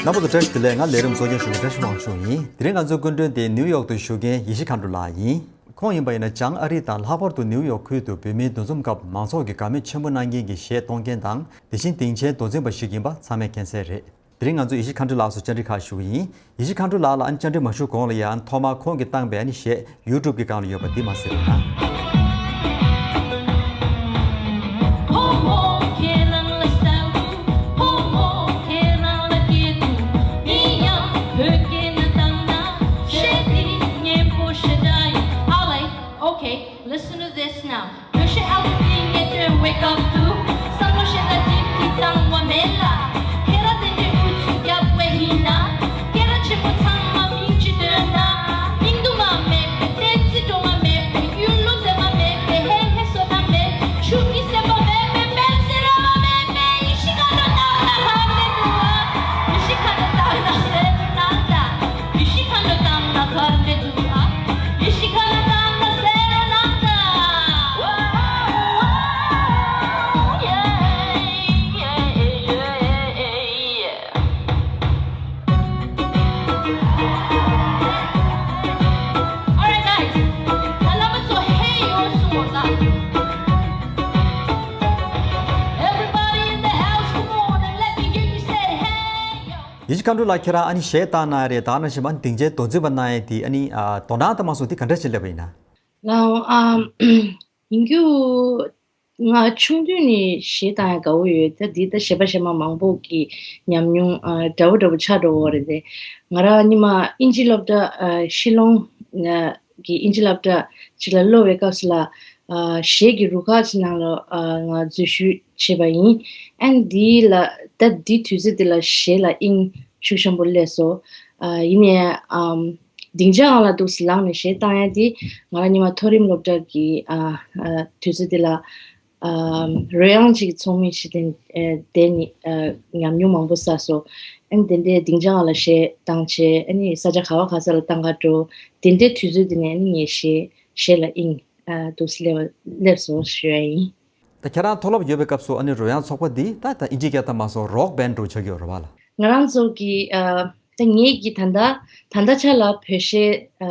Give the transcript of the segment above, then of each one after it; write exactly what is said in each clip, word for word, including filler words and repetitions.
རྣམ་པ་ཚོ་བཀྲ་ཤིས་བདེ་ལེགས། ང་ལས་རིམ་གཙོ་སྐྱོང་ཞུ་མཁན་བཀྲ་ཤིས་དབང་ཕྱུག་ཡིན། དེ་རིང་ང་ཚོའི་སྐུ་མགྲོན་དེ་ནིའུ་ཡོག་ཏུ་བཞུགས་མཁན་ཡེ་ཤེས་མཁའ་འགྲོ་ལགས་ཡིན། ཁོང་ཡིན་པ་ཡིན་ན་བྱང་ཨ་རི་དང་ལྷག་པར་དུ་ནིའུ་ཡོག་ཁུལ་དུ་བོད་མིའི་འདུ་འཛོམས་སྐབས་མང་ཚོགས་ཀྱིས་དགའ་མོས་ཆེན་པོ་གནང་མཁན་གྱི་གཞས་གཏོང་མཁན་དང་། དེ་བཞིན་སྡིངས་ཆའི་མདོ་འཛིན་པ་ཞིག་ཡིན་པ་ཚང་མས་མཁྱེན་གསལ་རེད། དེ་རིང་ང་ཚོ་ཡེ་ཤེས་མཁའ་འགྲོ་ལགས་སུ་བཅར་འདྲི་ཁག་ཞུ་གི་ཡིན། ཡེ་ཤེས་མཁའ་འགྲོ་ལགས་ལ་ཨ་ནི་བཅར་འདྲི་མ་ཞུ་གོང་ལ་ཡང་ཐོག་མར་ཁོང་གིས་བཏང་པའི་ཨ་ནི་གཞས་ཡུ་ཊུབ་ཀྱི་སྒང་ལ་ཡོད་པ་འདི་མར་གཟིགས་རོགས་གནང་། Okay, listen to this now. བོད་གཞས་ཨལ་བུམ་འདི་ངས་ཐོས། Wake up to བསམ་བློ་ཞེ་དྲག་ཏིག་ཏིག་བཏང་བ་མེད་ལ། ཁྱེད་རང་དེ་འདྲའི་འུ་ཚུགས་རྒྱབ་པ་ཡིན་ན། སྐད་གྲགས་ཆེན་པོ་ཚང་མ་མིང་ཅིག་འདོན་ན། མིང་དུ་མ་མེད་པའི་བསྟན་རྩིས་སྒྲོན་མ་མེད་པའི་ཡུལ་ལུང་ཟེར་མ་མེད་པའི་ཧེ་ཧེ་བསོད་ནམས་མེད་པའི་ཆུ་མིག་སེམས་པ་མེད་པའི་དཔལ་སྲིད་ར་བ་མེད་པའི་ཡེ་ཤེས་མཁའ་འགྲོ་ནང་ལ་ག་རེ་འདུག་ཨ། ཡེ་ཤེས་མཁའ་འགྲོ་ནང་ལ་ག་རེ་འདུག་ཨ། ཡེ་ཤེས་མཁའ་འགྲོ་ནང་ལ་ག་རེ་འདུག་ཨ། ཡེ་ཤེས་མཁའ་འགྲོ་ནང་ལ་ག་རེ་འདུག་ཨ། All right, guys. ད་ལ་མ་ཚོ་ཧེ་ཡོ་སུ་མོ་ལ། Everybody in the house, come on and let me hear you say hey yo. ཡེ་ཤེས་མཁའ་འགྲོ་ལགས། ཁྱེད་རང་ཨ་ནི་གཞས་བཏང་གནང་ཡ་རེད། ད་ནང་བཞིན་ཨ་ནི་སྡིངས་ཆའི་མདོ་འཛིན་པ་གནང་ཡ་དེ་ཨ་ནི་ཨ་དོ་སྣང་དང་མ་སོང་དེ་ག་འདྲ་ཞིག་སླེབས་པ་ཡིན་ན། ལའོ་ཨམ། ཡིན་རྒྱུ། ང་ཆུང་དུས་ནས་གཞས་བཏང་ཡ་དགའ་བོ་ཡོད། ད་འདི་ད་གཞས་པ་གཞས་མ་མང་པོ་གི་ཉམས་མྱོང་ཨ་འདྲ་བོ་འདྲ་བོ་ཆགས་འགྲོ་བ་རེད་དེ། ང་རང་སྔོན་མ་ཨིན་ཇི་སློབ་གྲྭ་ཨ་ཤི་ལོང་ཨ་གི་ཨིན་ཇི་སློབ་གྲྭ་ཅིག་ལ་སློབ་པའི་སྐབས་སུ་ལ་ཨ་གཞས་ཀྱི་རུ་ཁག་ཅིག་ནང་ལ་ཨ་ང་འཛུལ་ཞུགས་བྱས་པ་ཡིན། ཨན་འདི་ལ་ད་འདི་དུས་ཚོད་འདི་ལ་གཞས་ལ་དབྱིངས་ཤུགས་ཆེན་པོ་སླེབས་སོང་། ཨ་ཡིན་ནའི་ཨམ། སྡིངས་ཆ་སྒང་ལ་འདུག་སེ་ལངས་ནས་གཞས་བཏང་ཡ་དེ་ང་རང་སྔོན་མ་མཐོ་རིམ་སློབ་གྲྭ་གི་ཨ་ཨ་དུས་ཚོད་དེ་ལ་ཨ་རོལ་དབྱངས་ཅིག་ཚོགས་མི་ཞིག་དེ་ཨ་དེ་ནི་ཨ་ཉམས་མྱོང་མང་པོ་བསགས་སོང་། ཨ་ནི་དེ་འདྲའི་སྡིངས་ཆ་སྒང་ལ་གཞས་བཏང་བྱས། ཨ་ནི་ས་ཆ་ག་བ་ག་ས་ལ་བཏང་ག་འགྲོ། དེ་འདྲའི་དུས་ཚོད་དེ་ནས་ཨ་ནི་ངས་གཞས་གཞས་ལ་དབྱིངས་ཨ་འདུག་སེ་སླེབས་སླེབས་སོང་ཞུ་ཡ་ཡིན། ད་ཁྱེད་རང་མཐོ་སློབ་ཡོད་པའི་སྐབས་སུ་ཨ་ནི་རོལ་དབྱངས་ཚོགས་པ་འདི་ད་ད་ཨིན་ཇི་སྐད་ད་མ་སོང་རོག་བན་འགྲོ་ཆགས་ཀྱི་ཡོད་རེད་བ་ལ། ང་རང་ཚོ་གི་ཨ་ད་ངེད་ཀྱི་ད་ལྟ་ད་ལྟ་ཆ་ལ་བོད་གཞས་ཨ་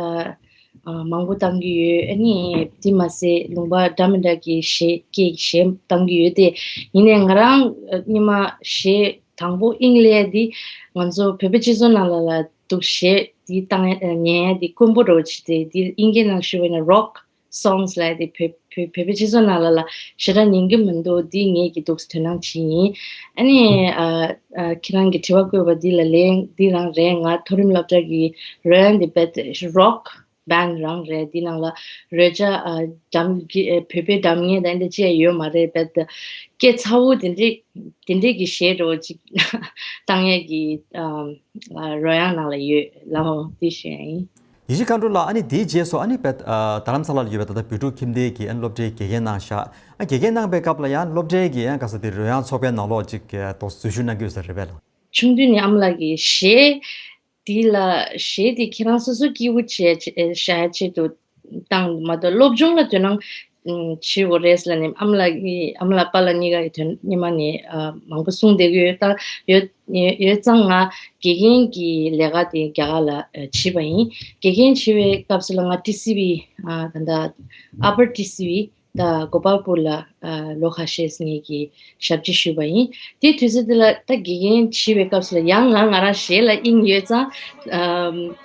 ཨ་མང་པོ་བཏང་གི་ཡོད། ཨ་ནི་དེ་མ་ཟད་ལུང་པ་འདྲ་མི་འདྲ་གི་གཞས་སྐད་གཞས་བཏང་གི་ཡོད་དེ། ཡིན་ནའི་ང་རང་ཨ་སྔོན་མ་གཞས་དང་པོ་དབྱིངས་སླེབས་ཡ་དེ་ང་ཚོ་བོད་པའི་སྤྱི་ཚོགས་ནང་ལ་ལ་འདུག་གཞས་དེ་བཏང་ཡ་ཉན་ཡ་དེ་དཀོན་པོ་འདྲ་བོ་བྱས་ཏེ། དེ་དབྱིན་སྐད་ནང་ཞུ་བ་ཡིན་ན་རོག་སོང་སི་ལབ་ཡ་དེ་བོད་བོད་བོད་པའི་སྤྱི་ཚོགས་ནང་ལ་ལ་ཞེ་དྲག་ཉན་གྱི་མི་འདུག་འདི་ངེད་ཀྱི་འདུག་སེ་དོ་སྣང་བྱེད་ཡིན། ཨ་ནི་ཨ་ཨ་ཁྱེད་རང་གི་དྲི་བ་བཀོད་པ་འདི་ལ་ལན་འདི་རང་རེད། ང་མཐོ་རིམ་སློབ་གྲྭ་གི་རོལ་དབྱངས་འདི་རྦད་རོག་བན་རང་རེད། འདི་ནང་ལ་རོལ་ཆ་ཨ་སྒྲ་གི་ཨ་བོད་པའི་སྒྲ་སྙན་དང་འདི་ཅི་ཡང་ཡོད་མ་རེད། རྦད་སྐད་ཚ་བོ་དེ་འདྲས་དེ་འདྲས་ཀྱི་གཞས་འདྲ་བོ་ཅིག་བཏང་ཡས་ཀྱི་ཨ་ཨ་རོལ་དབྱངས་ནང་ལ་ཡོད་ལགས། འོ་འདི་ཞུ་ཡ་ཡིན། ཡེ་ཤེས་མཁའ་འགྲོ་ལགས། ཨ་ནི་དེའི་རྗེས་སུ་ཨ་ནི་བོད་ཨ་རྡ་རམ་ས་ལ་ལ་ཡོད་པའི་ད་ལྟ་བོད་ཕྲུག་ཁྱིམ་སྡེ་གི་ཨ་ནི་སློབ་གྲྭའི་དགེ་རྒན་གནང་ཤག་ཨ་དགེ་རྒན་གནང་པའི་སྐབས་ལ་ཡང་སློབ་གྲྭའི་གི་ཡང་ག་ས་དེ་རོལ་དབྱངས་ཚོགས་པའི་ནང་ལོགས་ཅིག་ཏོག་འཛུལ་ཞུགས་གནང་གི་ཡོད་ས་རེད་པས་ལགས། ཆུང་དུས་ནས་ཨ་མ་ལགས་ཀྱིས་གཞས་འདི་ལ་གཞས་འདི་ཁྱེད་རང་སོ་སོ་སྐྱིད་པོ་བྱས་བྱས་བྱ་ཡ་ཆེད་དུ་བཏང་མ་གཏོགས་སློབ་སྦྱོང་ལ་དོ་སྣང་ཨུམ་བྱེད་དགོས་རེད་ལབ་ནས་ཨ་མ་ལགས་ཀྱིས་ཨ་མ་ལགས་པཱ་ལགས་གཉིས་ཀ་གི་དོན་སྔོན་མ་ནས་ཨ་མང་པོ་གསུངས་བསྡད་ཀྱི་ཡོད། ད་ཡོད་ཡོད་ཡོད་ཙང་ང་དགེ་རྒན་གྱི་ལས་ཀ་དེ་རྒྱ་གར་ལ་ཨ་བྱས་པ་ཡིན། དགེ་རྒན་བྱེད་པའི་སྐབས་སུ་ལ་ང་ཊི་སི་ཝི་ཨ་ད་ལྟ་ཨ་པར་ཊི་སི་ཝི་ད་གོ་པལ་པུར་ལ་ཨ་ལོ་ཁ་ཤས་ངེད་ཀྱིས་ཞབས་ཕྱི་ཞུས་པ་ཡིན། དེའི་དུས་ཚོད་དེ་ལ་ད་དགེ་རྒན་བྱེད་པའི་སྐབས་སུ་ལ་ཡང་ང་ང་རང་གཞས་ལ་དབྱིངས་ཡོད་ཙང་ཨམ།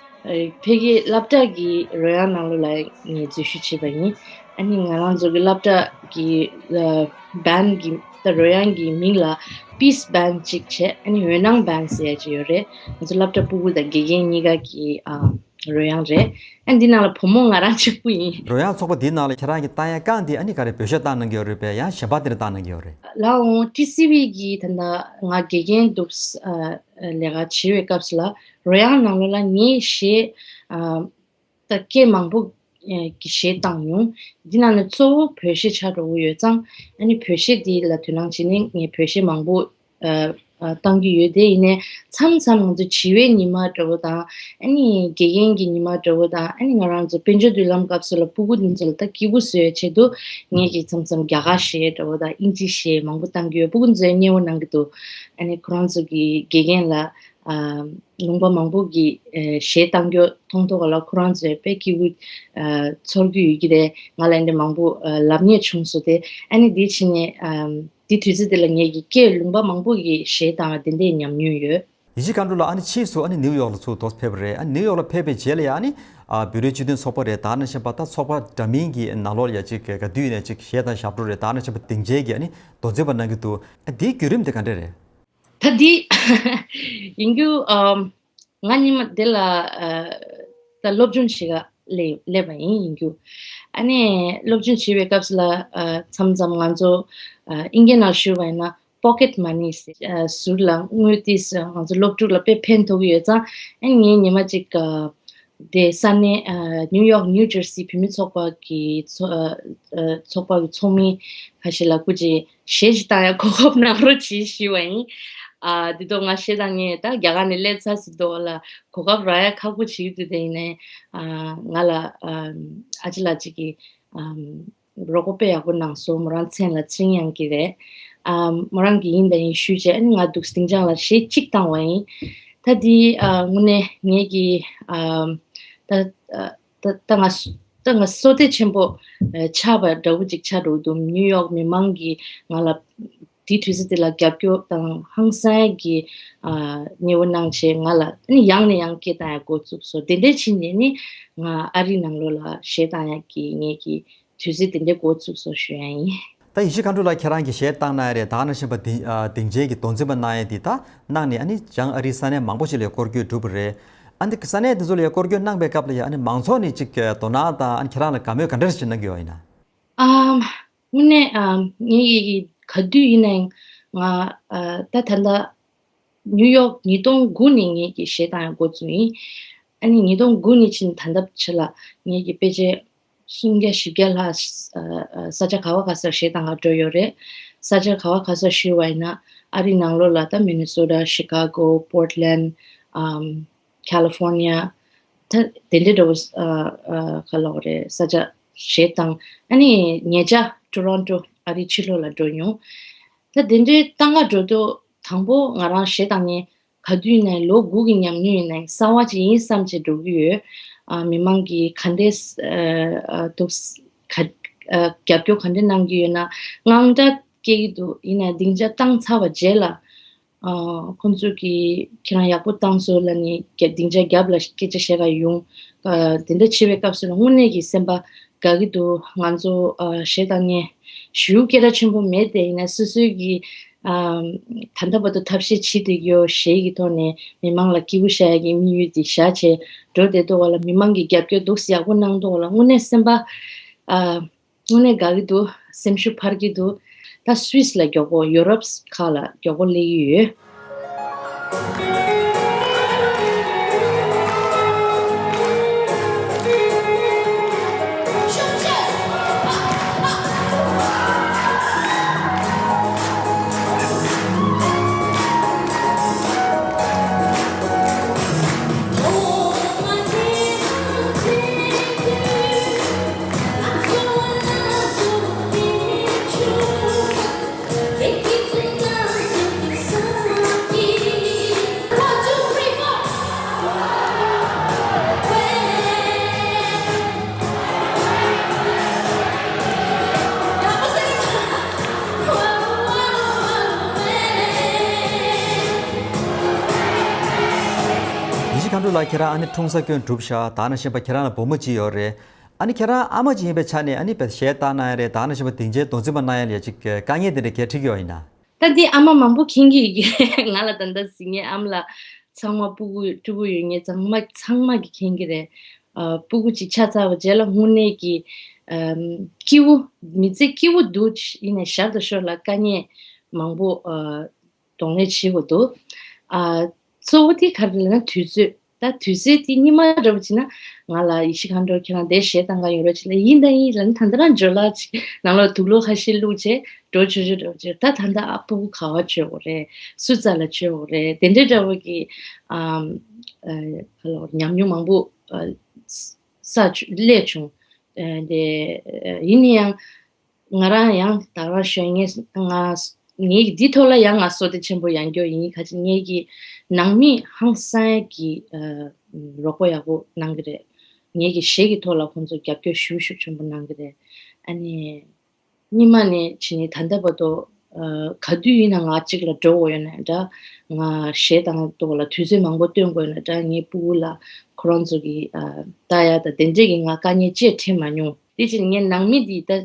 ཕ་གིའི་སློབ་གྲྭ་གི་རོལ་དབྱངས་ནང་ལོགས་ལ་ངས་འཛུལ་ཞུགས་བྱས་པ་ཡིན། ཨ་ནི་ང་རང་ཚོ་གི་སློབ་གྲྭ་གི་ཨ་བན་གི་ད་རོལ་དབྱངས་ཀྱི་མིང་ལ་པིས་བན་གཅིག་བྱས། ཨ་ནི་འོད་སྣང་བན་ཟེར་ཡ་གཅིག་ཡོད་རེད། ང་ཚོ་སློབ་གྲྭ་ཕྲུ་གུ་དང་དགེ་རྒན་གཉིས་ཀ་གི་ཨ་རོལ་དབྱངས་རེད། ཨ་འདི་ནང་ལ་བུ་མོ་ང་རང་གཅིག་པུ་ཡིན། རོལ་དབྱངས་ཚོགས་པ་འདིའི་ནང་ལ་ཁྱེད་རང་གི་བཏང་ཡ་རྐང་འདི་ཨ་ནི་ག་རེ་བོད་གཞས་བཏང་གནང་གི་ཡོད་རེད་པས། ཡང་གཞན་པ་དེ་འདྲ་བཏང་གནང་གི་ཡོད་རེད། ལགས་འོང་། ཊི་སི་ཝི་གི་ད་ལྟ་ང་དགེ་རྒན་འདུག་ཨ་ལས་ཀ་བྱེད་པའི་སྐབས་སུ་ལ་རོལ་དབྱངས་ནང་ལོགས་ལ་ངས་གཞས་ཨ་ད་སྐད་མང་པོ་ཨ་གི་གཞས་བཏང་མྱོང་། འདི་ནང་ནས་གཙོ་བོ་བོད་གཞས་ཆགས་འགྲོ་གི་ཡོད་ཙང་། ཨ་ནི་བོད་གཞས་འདི་ལ་དོ་སྣང་བྱས་ནས་ངས་བོད་གཞས་མང་པོ་ཨ་ཨ་བཏང་གི་ཡོད། དེ་ཡིན་ནའི་མཚམས་མཚམས་ང་ཚོ་བྱིས་པའི་ཉི་མ་འདྲ་བོ་དང་། ཨ་ནི་དགེ་རྒན་གྱི་ཉི་མ་འདྲ་བོ་དང་། ཨ་ནི་ང་རང་ཚོ་དཔལ་འབྱོར་མདུན་ལམ་སྐབས་སུ་ལ་སྤུ་གུ་འདི་ཚོ་ལ་ད་སྐྱིད་པོ་བཟོ་ཡའི་ཆེད་དུ་ངས་ཀྱིས་མཚམས་མཚམས་རྒྱ་གར་གཞས་འདྲ་བོ་དང་དབྱིན་ཇི་གཞས་མང་པོ་བཏང་གི་ཡོད། སྤུ་གུ་འདི་ཚོས་མཉེས་པོ་གནང་གི་འདུག་ཨ་ནི་ཁོ་རང་ཚོ་གི་དགེ་རྒན་ལ་ ཨ་ལུང་པ་མང་པོ་གི་ཨ་གཞས་བཏང་རྒྱུ་མཐོང་ཐོག་ལ་ཁོ་རང་ཚོས་དཔེ་སྐྱིད་པོ་ཨ་ཚོར་གྱི་ཡོད་ཀྱི་རེད། ང་ལ་འདི་མང་པོ་ཨ་ལབ་མཁན་བྱུང་སོང་སྟེ། ཨ་ནི་འདི་ཕྱིན་ནས་ཨ་འདི་དུས་ཚོད་འདི་ལ་ངེད་ཀྱི་སྐད་ལུང་པ་མང་པོ་གི་གཞས་བཏང་བ་དེ་འདྲའི་ཉམས་མྱོང་ཡོད། ཡེ་ཤེས་མཁའ་འགྲོ་ལགས། ཨ་ནི་ཕྱིས་སུ་ཨ་ནི་ནིའུ་ཡོག་ལ་ཚུར་འདུག་ཕེབས་པ་རེད། ཨ་ནི་ནིའུ་ཡོག་ལ་ཕེབས་པའི་རྗེས་ལ་ཡ་ཨ་ནི་ཨ་བོད་རིགས་སྤྱི་མཐུན་ཚོགས་པ་རེད། ད་ནང་བཞིན་པ་ད་ཚོགས་པ་འདྲ་མིན་གྱི་ནང་ལོགས་ལ་ཡ་ཅིག་ག་དུས་ནས་ཅིག་གཞས་དང་ཞབས་བྲོ་རེད། ད་ནང་བཞིན་པ་སྡིངས་ཆའི་གི་ཨ་ནི་མདོ་འཛིན་པ་གནང་གི་འདུག་ཨ་དེའི་བརྒྱུད་རིམ་དེ་ག་འདྲ་རེད། ད་འདི་ཡིན་རྒྱུ་ཨམ་ང་ཉི་མ་དེ་ལ་ཨ་ད་སློབ་སྦྱོང་བྱེད་ག་སླེབས་སླེབས་པ་ཡིན། ཡིན་རྒྱུ་ཨ་ནི་སློབ་སྦྱོང་བྱེད་པའི་སྐབས་སུ་ལ་ཨ་མཚམས་མཚམས་ང་ཚོ་ཨ་ཨིན་སྐད་ནང་ཞུ་བ་ཡིན་ན་པོ་ཀེད་མ་ནི་ཟེར་ཨ་ཟུར་ལ་དངུལ་ཏིས་ང་ཚོ་སློབ་ཕྲུག་ལ་དཔེ་ཕན་ཐོགས་ཀྱི་ཡོད་ཙང་། ཨ་ངས་ཉི་མ་གཅིག་ཨ་དེ་ས་གནས་ཨ་ནིའུ་ཡོག་ནིའུ་ཇར་སི་བུད་མེད་ཚོགས་པ་གི་ཚོ་ཨ་ཨ་ཚོགས་པ་གི་ཚོགས་མི་ཁ་ཤས་ལ་སྐུ་མཁྱེན་གཞས་ཤིག་བཏང་ཡ་གོ་སྐབས་གནང་རོགས་གྱིས་ཞུས་པ་ཡིན། ཨ་དེ་ཐོག་ང་གཞས་བཏང་མཁན་ད་རྒྱ་གར་ནས་སླེབས་ཚར་ཟིན་འདུག་ལ་གོ་སྐབས་རག་ཡ་ཁག་པོ་བྱེད་ཀྱི་འདུག་དེ་ཡིན་ནའི་ཨ་ང་ལ་ཨ་ཨ་ཅེ་ལགས་གཅིག་གིས་ཨ་རོགས་པ་དཔེ་ཡག་པོ་གནང་སོང་། མོ་རང་མཚན་ལ་ཚེ་རིང་དབྱངས་སྐྱིད་རེད། ཨ་མོ་རང་གིས་ཡིན་དང་ཡིན་ཞུས་བྱས། ཨ་ནི་ང་འདུག་སྡིངས་ཆ་ལ་གཞས་གཅིག་བཏང་བ་ཡིན། ད་དེ་ཨ་དངོས་གནས་ངེད་ཀྱི་ཨ་ད་ཨ་ད་ད་ང་ད་ང་བསོད་བདེ་ཆེན་པོ་ཨ་ཆགས་པ་འདྲ་བོ་ཅིག་ཆགས་འགྲོ་གི་འདུག་ནིའུ་ཡོག་མི་མང་གིས་ང་ལ་དེའི་དུས་ཚོད་དེ་ལ་རྒྱབ་སྐྱོར་དང་ཧང་སང་གི་ཨ་མཉེས་པོ་གནང་བྱས། ང་ལ་ཨ་ནི་ཡང་ནས་ཡང་སྐད་བཏང་ཡ་འགོ་བཙུགས་སོང་། དེ་འདྲའི་ཕྱིན་ནས་ནི་ང་ཨ་རི་ནང་ལོགས་ལ་གཞས་བཏང་ཡ་གི་ངེད་ཀྱི་དུས་ཚོད་དེ་འདྲའི་འགོ་བཙུགས་སོང་ཞུ་ཡ་ཡིན། ད་ཡེ་ཤེས་མཁའ་འགྲོ་ལགས་ཁྱེད་རང་གི་གཞས་བཏང་གནང་ཡ་རེད། ད་ག་ནང་བཞིན་པ་སྡིངས་ཨ་སྡིངས་ཆའི་གི་མདོ་འཛིན་པ་གནང་ཡ་འདི་ད་གནང་ནས་ཨ་ནི་བྱང་ཨ་རིའི་ས་གནས་མང་པོ་ཞིག་ལ་སྐོར་སྐྱོད་གྲུབ་པ་རེད། ཨ་ནི་ས་གནས་དེ་ཚོ་ལ་ཡ་སྐོར་སྐྱོད་གནང་པའི་སྐབས་ལ་ཡ་ཨ་ནི་མང་ཚོགས་ནས་ཅིག་དོ་སྣང་དང་ཨ་ནི་ཁྱེད་རང་ལ་དགའ་མོས་ག་འདྲ་ཞིག་གནང་གི་ཡོད་ཡིན་ན། ཨམ། དངོས་གནས་ཨམ་ངས་ཀྱི་ག་དུས་ཡིན་ནའང་ང་ཨ་ད་ད་ལྟ་ནིའུ་ཡོག་ཉིས་སྟོང་དགུ་ནས་ངས་ཀྱི་གཞས་བཏང་ཡ་འགོ་བཙུགས་ཡིན། ཨ་ནི་ཉིས་སྟོང་དགུ་ནས་ཕྱིན་ད་ལྟ་བྱས་ལ་ངས་ཀྱི་དཔེ་ཆ་སུམ་བརྒྱ་བཞི་བརྒྱ་ལྷག་ཨ་ཨ་ས་ཆ་ག་བ་ག་སར་གཞས་བཏང་ག་འགྲོ་ཡོད་རེད། ས་ཆ་ག་བ་ག་སར་ཞུས་པ་ཡིན་ན་ཨ་རི་ནང་ལོགས་ལ་ད་མི་ནི་སོ་ཊ། ཤི་ཀ་གོ། པོར་ཊ་ལེན། ཨམ། ཁ་ལི་ཧྥོར་ནི་ཡ། ད་དེ་འདྲའི་འདྲ་བོ་ཨ་ཨ་ག་ལབ་དགོས་རེད། ས་ཆ་གཞས་བཏང་། ཨ་ནི་ཉེ་ཆར་ཊོ་རོན་ཊོ་ཨ་རིའི་ཕྱི་ལོགས་ལ་འགྲོ་མྱོང་། ད་དེ་འདྲའི་བཏང་ག་འགྲོ་དུས་དང་པོ་ང་རང་གཞས་བཏང་མཁན་ག་དུས་ཡིན་ནའི་ལོ་དགུ་གི་ཉམས་མྱོང་ཡིན་ནའི་གསར་བ་ཅིག་ཡིན་བསམ་བྱས་འགྲོ་གི་ཡོད། ཨ་མི་མང་གིས་ག་འདྲས་ཨ་ཨ་འདུག་ག་ཨ་རྒྱབ་སྐྱོར་ག་འདྲས་གནང་གི་ཡོད་ན། དངངས་སྐྲག་སྐྱེ་གི་འདུག་ཡིན་ནའི་སྡིངས་ཆ་བཏང་ཚར་བ་རྗེས་ལ། ཨ་ཁོང་ཚོ་གིས་ཁྱེད་རང་ཡག་པོ་བཏང་སོང་ལབ་ནས་རྒྱ་སྡིངས་ཆ་རྒྱབ་ལ་སྐད་ཆ་བཤད་ག་ཡོང་། ཨ་དེ་འདྲ་བྱེད་པའི་སྐབས་སུ་ལ་དངོས་གནས་ཀྱི་སེམས་པ་དགའ་གི་འདུག་ང་ཚོ་ཨ་གཞས་བཏང་མཁན་ཞེ་པོ་སྐད་གྲགས་ཆེན་པོ་མེད་དེ། ཡིན་ན་སོ་སོའི་གི་ཨ་ད་ལྟ་བར་དུ་ཐབས་ཤེས་བྱེད་བསྡད་ཀྱི་ཡོད། གཞས་ཀྱི་ཐོག་ནས་མི་མང་ལ་སྐྱིད་པོ་བྱ་ཡ་གི་དམིགས་ཡུལ་འདི་བཞག་བྱས་འགྲོ་བསྡད་འདུག་པ་ལ། མི་མང་གིས་རྒྱབ་སྐྱོར་འདུག་སེ་ཡག་པོ་གནང་འདུག་པ་ལ། དངོས་གནས་སེམས་པ་ཨ། དངོས་གནས་དགའ་གི་འདུག་སེམས་ཤུགས་འཕར་གྱི་འདུག་ད་སུད་སི་ལ་མགྱོགས་པོ། ཡོ་རོབ་ཁག་ལ་མགྱོགས་པོ་སླེབས་ཀྱི་ཡོད། ཡེ་ཤེས་མཁའ་འགྲོ་ལགས། ཁྱེད་རང་ཨ་ནི་འཁྲུངས་ས་ཀྱང་གྲུབ་ཤག་ད་ནང་བཞིན་པ་ཁྱེད་རང་ལ་བུ་མོ་གཅིག་ཡོད་རེད། ཨ་ནི་ཁྱེད་རང་ཨ་མ་ཅིག་ཡིན་པའི་ཆ་ནས་ཨ་ནི་བས་གཞས་བཏང་གནང་ཡ་རེད། ད་ནང་བཞིན་པ་སྡིངས་ཆའི་མདོ་འཛིན་པ་གནང་ཡ་ལ་ཅིག་དཀའ་ངལ་དེ་འདྲ་གས་འཕྲད་ཀྱི་ཡོད་ཡིན་ན། ད་འདི་ཨ་མ་མང་པོ་མཁྱེན་གྱི་ཡོད་ཀྱི་རེད། ང་ལ་ད་ལྟ་གཟིགས་མཁན་ཨ་མ་ལགས་ཚང་མ་སྤུ་གུ་ཕྲུ་གུ་ཡོད་མཁན་ཚང་མ་ཚང་མ་གིས་མཁྱེན་གྱི་རེད། ཨ་སྤུ་གུ་ཅིག་ཆགས་ཚར་བ་རྗེས་ལ་དངོས་གནས་ཀྱི་ཨམ་སྐྱིད་པོ། མི་ཚེ་སྐྱིད་པོ་འདུག་ཡིན་ནའི་ཞར་དང་ཞོར་ལ་དཀའ་ངལ་མང་པོ་ཨ་གདོང་ལེན་བྱེད་དགོས་འདུག་ཨ་གཙོ་བོ་དེ་ག་རེ་ལབ་ན་དུས་ཚོད། ད་དུས་ཚོད་དེ་སྔོན་མ་འདྲ་པོ་བྱས་ན་ང་ལ་ཡེ་ཤེས་མཁའ་འགྲོ་ཁྱེད་རང་འདིར་གཞས་བཏང་ག་ཡོང་རོགས་བྱེད་ལབ། ཡིན་དང་ཡིན་ལབ་ནས་ད་ལྟ་རང་འཇོ་ལགས་ཅིག་ནང་ལོགས་དུག་ལོག་ཁ་ཤས་བླུགས་བྱས་འགྲོ་བྱོས་བྱོས་འདྲ་པོ་བྱས། ད་ད་ལྟ་ཨ་སྤུ་གུ་ག་པར་བཅོལ་དགོས་རེད། སུ་རྩ་ལ་བཅོལ་དགོས་རེད། དེ་འདྲའི་འདྲ་པོ་གི་ཨམ་ཨ་ག་ལབ་དགོས་རེད། ཉམས་མྱོང་མང་པོ་ཨ་ས་སླེབས་བྱུང་། ཨ་དེ་ཨ་ཡིན་ན་ཡང་ང་རང་ཡང་ད་ག་རང་ཞོན་ངས་ང་ ངས་ཀྱི་འདི་ཐོག་ལ་ཡང་ང་བསོད་བདེ་ཆེན་པོ་ཡང་སྐྱོ་ཡིན། ཁ་ཅིག་ངས་ཀྱི་ནང་མི་ཧང་སང་ཡ་གི་ཨ་རོགས་པ་ཡག་པོ་གནང་གི་རེད། ངས་ཀྱི་གཞས་ཀྱི་ཐོག་ལ་ཁོང་ཚོ་རྒྱབ་སྐྱོར་ཤུགས་ཤུགས་ཆེན་པོ་གནང་གི་རེད། ཨ་ནི། སྔོན་མ་ནས་བྱས་ནས་ད་ལྟ་བར་དུ་ཨ་ག་དུས་ཡིན་ན་ང་གཅིག་ལ་འགྲོ་དགོས་ཡོད་ན་འདྲ། ང་གཞས་བཏང་ཐོག་ལ་དུས་ཚོད་མང་པོ་བཏོན་དགོས་ཡོད་ན་འདྲ། ངའི་སྤུ་གུ་ལ་ཁོ་རང་ཚོ་གི་ཨ་ལྟ་ཡ་དང་དེ་འདྲས་ཀྱི་ང་དཀའ་ངལ་ཅིག་འཕྲད་མ་མྱོང་། དེ་བཞིན་ངའི་ནང་མི་འདི་ད་ཨ་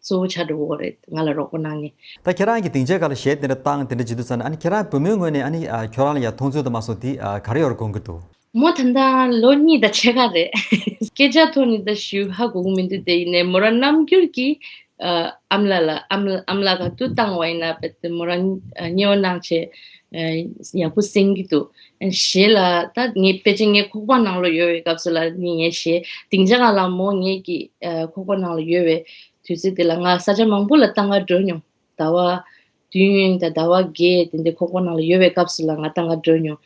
གཙོ་བོ་ཆགས་འགྲོ་གི་རེད། ང་ལ་རོགས་པ་གནང་མཁན། ད་ཁྱེད་རང་གིས་སྡིངས་ཆའི་སྒང་ལ་གཞས་དེ་འདྲ་བཏང་དེ་འདྲ་བྱེད་དུས་ཙམ་ནས། ཨ་ནི་ཁྱེད་རང་བུ་མོའི་ངོས་ནས་ཨ་ནི་ཨ་ཁྱོད་རང་ལ་ཡ་མཐོང་ཚུལ་དུ་མ་སོང་དེ་ཨ་ག་རེ་ཡོད་རེད་དགོངས་ཀྱི་འདུག་མོ་ད་ལྟ་ལོ་གཉིས་དང་ཕྱེད་ཀ་རེད། སྐད་ཆ་ཐོག་ནས་ད་ཞུ་ཧ་གོ་གི་མི་འདུག་དེ་ཡིན་ནའི་མོ་རང་རྣམ་འགྱུར་གྱིས་ཨ་ཨ་མ་ལགས་ལ་ཨ་མ་ཨ་མ་ལགས་ག་དུས་བཏང་བ་ཡིན་ན་བས་ཏེ་མོ་རང་ཨ་མཉེས་པོ་གནང་བྱས་ཨ་ཡག་པོ་གསན་གྱི་འདུག་ཨ་གཞས་ལ་ད་ངས་ཕལ་ཆེར་ངའི་ཁོག་པ་ནང་ལ་ཡོད་པའི་སྐབས་སུ་ལ་ནི་ངའི་གཞས་སྡིངས་ཆ་སྒང་ལ་མོ་ངེད་ཀྱི་ཨ་ཁོག་པ་ནང་ལ་ཡོད་པའི་དུས་ཚོད་དེ་ལ་ང་ས་ཆ་མང་པོ་ལ་བཏང་ག་འགྲོ་མྱོང་། ཟླ་བ་བདུན་དང་ཟླ་བ་བརྒྱད་དེ་འདྲའི་ཁོག་པ་ནང་ལ་ཡོད་པའི་སྐབས་སུ་ལ་ང་ད་ག་འགྲོ་མྱོང་།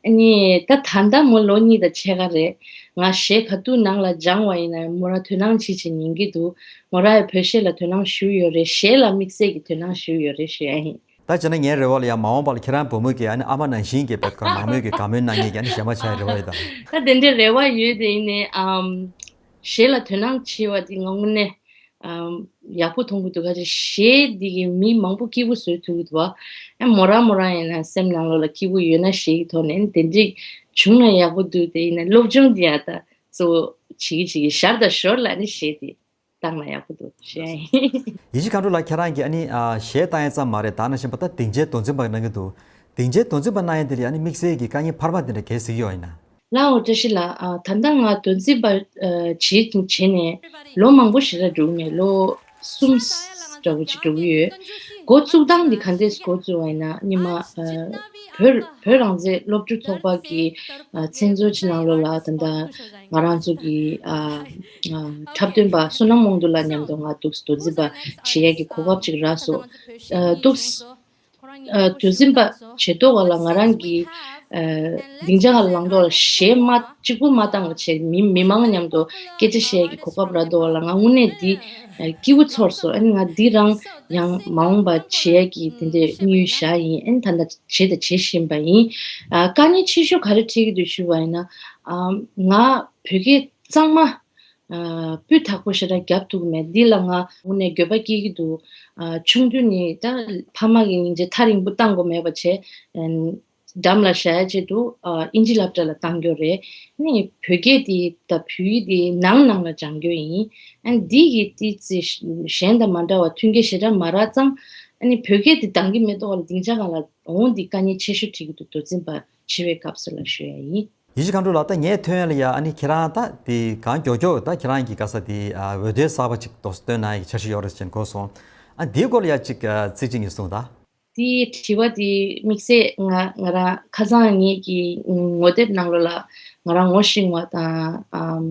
ཨ་ནི་ད་ད་ལྟ་མོ་ལོ་གཉིས་དང་ཕྱེད་ཀ་རེད། ང་གཞས་ག་དུས་ནང་ལ་སྦྱངས་པ་ཡིན་ན་མོ་རང་དོ་སྣང་བྱེད་བྱེད་ཉན་གྱི་འདུག་མོ་རང་ཡང་བོད་གཞས་ལ་དོ་སྣང་ཞུ་ཡོད་རེད། གཞས་ལ་དམིགས་བསལ་གྱི་དོ་སྣང་ཞུ་ཡོད་རེད་ཞུ་ཡ་ཡིན། ད་བྱས་ན་ངའི་རེ་བ་ལ་ཡང་མ་འོངས་པ་ལ་ཁྱེད་རང་བུ་མོ་གི་ཨ་ནི་ཨ་མ་ནང་བཞིན་གྱི་བེད་ཀར་མང་མོས་ཀྱི་དགའ་མོས་གནང་མཁན་གྱི་ཨ་ནི་གཞས་མ་ཆགས་ཡ་རེ་བ་ཡོད་ད། ད་དེ་འདྲའི་རེ་བ་ཡོད་དེ་ཡིན་ནའི་ཨམ། གཞས་ལ་དོ་སྣང་བྱེད་པ་དེ་ང་དངོས་གནས་ཨམ་ཡག་པོ་མཐོང་གི་འདུག་ཁ་ཅིག་གཞས་འདི་གིས་མི་མང་པོ་སྐྱིད་པོ་བཟོ་ཐུབ་ཀྱི་འདུག་བ། ཨ་མོ་རང་མོ་རང་ཡིན་ན་སེམས་ནང་ལོགས་ལ་སྐྱིད་པོ་ཡོད་ན་གཞས་ཀྱི་ཐོག་ནས་དེ་འདྲས་བྱུང་ན་ཡག་པོ་འདུག་དེ་ཡིན་ན་སློབ་སྦྱོང་འདི་ཡང་ད་གཙོ་བོ་བྱེད་ཀྱི་བྱེད་ཀྱི་ཞར་དང་ཞོར་ལ་ནི་གཞས་དེ་བཏང་ན་ཡག་པོ་འདུག་ཞུ་ཡ་ཡིན། ཡེ་ཤེས་མཁའ་འགྲོ་ལགས། ཁྱེད་རང་གིས་ཨ་ནི་ཨ་གཞས་བཏང་ཡ་ཙམ་མ་རེད། ད་ནང་བཞིན་པ་ད་སྡིངས་ཆའི་མདོ་འཛིན་པ་གནང་གི་འདུག་སྡིངས་ཆའི་མདོ་འཛིན་པ་གནང་ཡ་དེ་ལ་ཨ་ནི་དམིགས་བསལ་གྱི་དཀའ་ངལ་འཕར་མ་དེ་འདྲ་གལ་སྲིད་ཡོད་ཡིན་ན། ལགས་འོ་བཀྲ་ཤིས་ལགས། ཨ་ད་ལྟ་ང་མདོ་འཛིན་པ་ཨ་བྱེད་བྱས་ནས་ལོ་མང་པོ་ཞེ་དྲག་འགྲོ་གི་མེད། ལོ་གསུམ་འདྲ་བོ་ཅིག་འགྲོ་གི་ཡོད། འགོ་བཙུགས་སྟངས་འདི་ག་འདྲས་འགོ་བཙུགས་པ་ཡིན་ན་སྔོན་མ་ཨ་བོད་བོད་རང་བཙན་སློབ་ཕྲུག་ཚོགས་པ་གི་ཨ་མཚན་གཙོ་ཅིག་ནང་ལོགས་ལ་ད་ལྟ་ང་རང་ཚོ་གི་ཨ་ཨ་འཁྲབ་སྟོན་པ་བསོད་ནམས་དབང་འདུས་ལགས་མཉམ་དུ་ང་འདུག་མདོ་འཛིན་པ་བྱེད་ཡ་གི་གོ་སྐབས་ཅིག་རག་སོང་། ཨ་འདུག་ཨ་མདོ་འཛིན་པ་བྱེད་ཐོག་ལ་ང་རང་གི་ཨ་སྡིངས་ཆ་ལ་ལངས་ཐོག་ལ་གཞས་མ་གཅིག་པུ་མ་བཏང་བ་བྱས་མི་མི་མང་མཉམ་དུ་སྐད་ཆ་བཤད་ཀྱི་གོ་སྐབས་རག་ཐོག་ལ་ང་དངོས་གནས་འདི་ཨ་སྐྱིད་པོ་ཚོར་སོང་། ཨ་ནི་ང་འདི་རང་ཡང་མ་འོངས་པ་བྱེད་ཡ་གི་དེ་འདྲའི་དམིགས་ཡུལ་བཞག་ཡིན། ཨ་ནི་ད་ལྟ་བྱེད་དང་བྱེད་བཞིན་པ་ཡིན། ཨ་དཀའ་ངལ་ཆེ་ཤོས་ག་རེ་འཕྲད་ཀྱི་འདུག་ཞུ་བ་ཡིན་ན་ཨ་ང་བོད་སྐད་གཙང་མ། སྤུས་དག་པོ་ཞེ་དྲག་རྒྱབ་ཐུབ་ཀྱི་མེད། འདི་ལ་ང་དངོས་གནས་འགྱོད་པ་སྐྱེ་གི་འདུག་ཆུང་དུས་ནས་ད་ཕ་མ་གི་སྙིང་རྗེ་ཐག་རིང་པོ་བཏང་དགོས་མེད་པ་བྱས། འགྲམ་ལ་བཞག་ཡ་ཆེད་དུ་ཨིན་ཇི་སློབ་གྲྭ་ལ་བཏང་རྒྱུ་རེད། ཨ་ནི་བོད་སྐད་དེ་ད་བོད་ཡིག་དེ་ནང་ནང་ལ་སྦྱང་རྒྱུ་ཡིན། ཨ་ནི་འདི་གི་ཏི་ཙི་གཞན་དང་མ་འདྲ་བ་མཐུན་རྐྱེན་ཞེ་དྲག་མ་རག་ཙང་། ཨ་ནི་བོད་སྐད་དེ་འདང་གི་མེད་དོགས་ལ་སྡིངས་ཆ་སྒང་ལ་འོང་འདི་དཀའ་ངལ་ཆེ་ཤོས་འཕྲད་ཀྱི་འདུག་མདོ་འཛིན་པ་བྱེད་པའི་སྐབས་སུ་ལ་ཞུ་ཡ་ཡིན། ཡེ་ཤེས་མཁའ་འགྲོ་ལགས། ད་ངས་ཐོན་ཡ་ལ་ཡ་ཨ་ནི་ཁྱེད་རང་ད་དེ་གང་མགྱོགས་མགྱོགས་ད་ཁྱེད་རང་གི་ག་ས་དེ་ཨ་འོད་སྡེར་གསར་པ་ཅིག་འདུག་སེ་བཏོན་གནང་ཡ་གི་འཆར་གཞི་ཡོད་རེད་ཅེས་གོ་སོང་། ཨ་དེའི་སྐོར་ལ་ཡ་ཅིག་ཨ་ཚིག་གཅིག་གཉིས་གསུངས་དང་། དེའི་དྲི་བ་དེ་དམིགས་བསལ་ང་ང་རང་ཁ་སང་ངེད་ཀྱི་ངོ་དེབ་ནང་ལོགས་ལ་ང་རང་ངོ་ཤེས་པ་དང་ཨམ་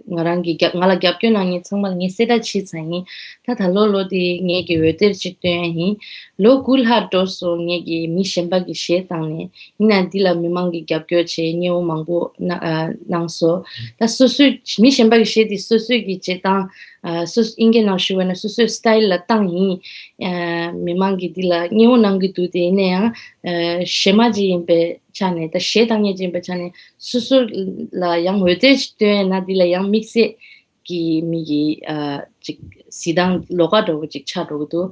ང་རང་གི་རྒྱབ་ང་ལ་རྒྱབ་སྐྱོར་གནང་མཁན་ཚང་མ་ལ་ངས་གསལ་བསྒྲགས་བྱས་ཚར་ཡིན། ད་ད་ལོ་ལོ་དེ་ངེད་ཀྱི་འོད་སྡེར་ཅིག་བཏོན་ཡ་ཡིན། ལོ་དགུ་ལྷག་འགྲོ་སོང་ངེད་ཀྱིས་མི་གཞན་པ་གི་གཞས་བཏང་ནས། ཡིན་ན་འདི་ལ་མི་མང་གིས་རྒྱབ་སྐྱོར་བྱས་མཉེས་པོ་མང་པོ་གནང་ཨ་གནང་སོང་། ད་སོ་སོའི་མི་གཞན་པ་གི་གཞས་དེ་སོ་སོའི་གི་བྱེད་སྟངས་ཨ་སོ་ཨིན་སྐད་ནང་ཞུ་བ་ན་སོ་སོའི་སི་ཊའིལ་ལ་བཏང་ཡིན། ཨ་མི་མང་གིས་འདི་ལ་མཉེས་པོ་གནང་གི་འདུག་དེ་ཡིན་ན་ཡང་ཨ་གཞས་མ་ཅིག་ཡིན་པའི་ཆ་ནས་ད་གཞས་བཏང་མཁན་ཅིག་ཡིན་པའི་ཆ་ནས་སོ་སོ་ལ་ཡང་འོད་སྡེར་ཞིག་བཏོན་ཡ་ན་འདི་ལ་ཡང་དམིགས་བསལ་གྱི་མི་གི་ཨ་ཅིག་གཟི་མདངས་ལོགས་ཀ་འདྲ་བོ་ཅིག་ཆགས་འགྲོ་གི་འདུག་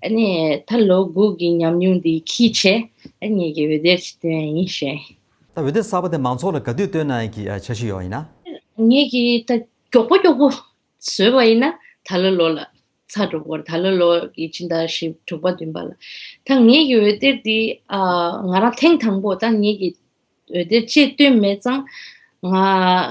ཨ་ནི་ད་ལོ་དགུ་གི་ཉམས་མྱོང་འདི་ཁྱི་བྱས་ཨ་ངེད་ཀྱི་འོད་སྡེར་ཞིག་བཏོན་ཡ་ཡིན་ཞེས། ད་འོད་སྡེར་གསར་པ་དེ་མང་ཚོགས་ལ་ག་དུས་བཏོན་གནང་ཡ་གི་ཨ་འཆར་གཞི་ཡོད་ཡིན་ན། ངེད་ཀྱི་ད་མགྱོགས་པོ་མགྱོགས་པོ་བཟོས་པ་ཡིན་ན་ད་ལོ་ལོ་ལ་ཚར་འགྲོ་གི་རེད། ད་ལོ་ལོ་གི་ཕྱི་ཟླ་བཞི་དྲུག་པ་བདུན་པ་ལ། ད་ངེད་ཀྱི་འོད་སྡེར་འདི་ཨ་ང་རང་ཐེངས་དང་པོ་ད་ངེད་ཀྱི་འོད་སྡེར་ཆེད་བཏོན་མེད་ཙང་། ང་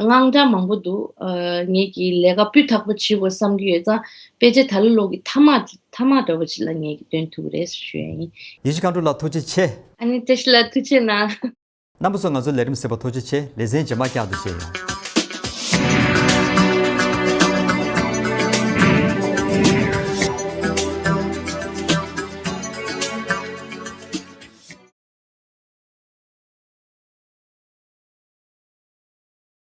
དངངས་སྐྲག་མང་པོ་འདུག་ཨ་ངེད་ཀྱིས་ལས་ཀ་སྤུས་དག་པོ་བྱེད་དགོས་བསམ་གྱི་ཡོད་ཙང་། ཕལ་ཆེར་ད་ལོ་ལོ་གི་མཐའ་མ་མཐའ་མ་འདྲ་བོ་ཅིག་ལ་ངེད་ཀྱིས་བཏོན་ཐུབ་ཀྱི་རེད་ཞུ་ཡ་ཡིན། ཡེ་ཤེས་མཁའ་འགྲོ་ལགས་ཐུགས་རྗེ་ཆེ། ཨ་ནི་བཀྲ་ཤིས་ལགས་ཐུགས་རྗེ་གནང་། རྣམ་པ་ཚོ་ང་ཚོའི་ལས་རིམ་གཟིགས་པར་ཐུགས་རྗེ་ཆེ། ལེ་ཚན་རྗེས་མ་བསྐྱར་དུ་མཇལ་ཡོང་།